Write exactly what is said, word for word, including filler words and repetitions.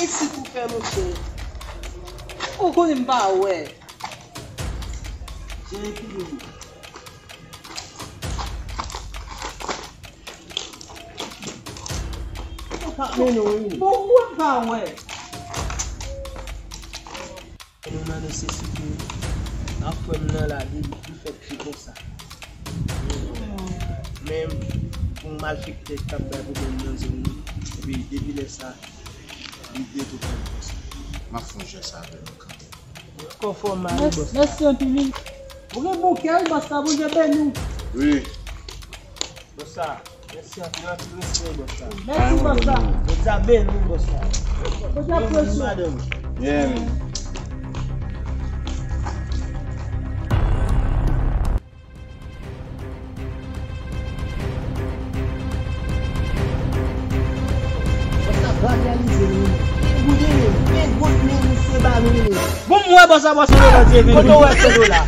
Mèsi pou fè, monchè. Ou konnen m pa wè. Jan epi yo. Ou ka mennen w, wi. Bon, mwen pa wè. Nou nan nesesite, nan frè m nan la, li, li fèt se konsa. Men, yon malfektè k ap bay pwoblèm nan zòn nan, epi depi lè sa, li detounen konsa. M ap fè yon jès avè nou kanmenm. Konfòm a li, bòs la. Mèsi anpil, wi. Ou gen bon kè, wi, bòs la, Bondye beni w. Wi. Bòs la, mèsi anpil, anpil respè, bòs la. Mèsi, bòs la. Bondye ap beni w, bòs la. Bondye ap beni w, madanm. Yeah, man. Bòs la bagalize nou. Li goude nou. Men goud men misye ba nou li. Bon, m wè bòs la, bòs la, bòs la, kote w wè se dola?